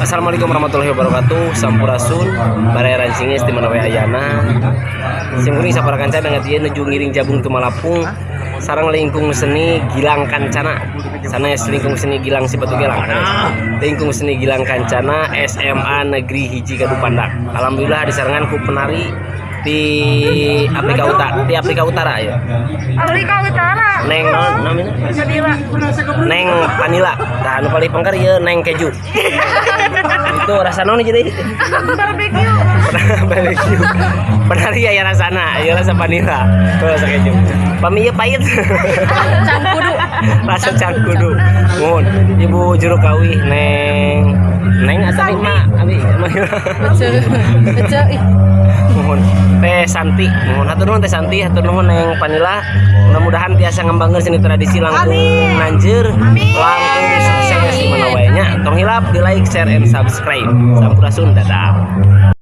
Assalamualaikum warahmatullahi wabarakatuh. Sampurasun, baraya rancingis di mana we ayana. Simkuring sapara kanca dengan dia nuju ngiring jabung tumalapung sareng lingkung seni Gilang Kancana. Sanes lingkung seni Gilang Sibatu Gelang, sanes. Lingkung seni Gilang Kancana SMA Negeri 1 Kadupandak. Alhamdulillah disarengan ku penari di Afrika Utara, di Afrika Utara ya. Afrika Utara. Neng naon namanya? Nadila. Neng Panila. Tah, anu paling pengker ieu Neng Keju. Itu rasa naon jadi? Barbecue. Barbecue. Penari aya rasana, ieu rasa vanila. Itu rasa keju. Pami ieu pahit. Cangkudu. Rasa cangkudu. Muhun. Ibu juru kawih Neng Neng atau Mak abi. Ece. Ece ih. Muhun. Teh Santi, muhun, hatur nuhun Teh Santi, hatur nuhun Neng Panila. Mudah-mudahan tiasa ngembangkeun seni tradisi langkung nanjeur, langkung sukses di mana wae nya. Tong hilap di like, share, and subscribe. Sampurasun, dadah.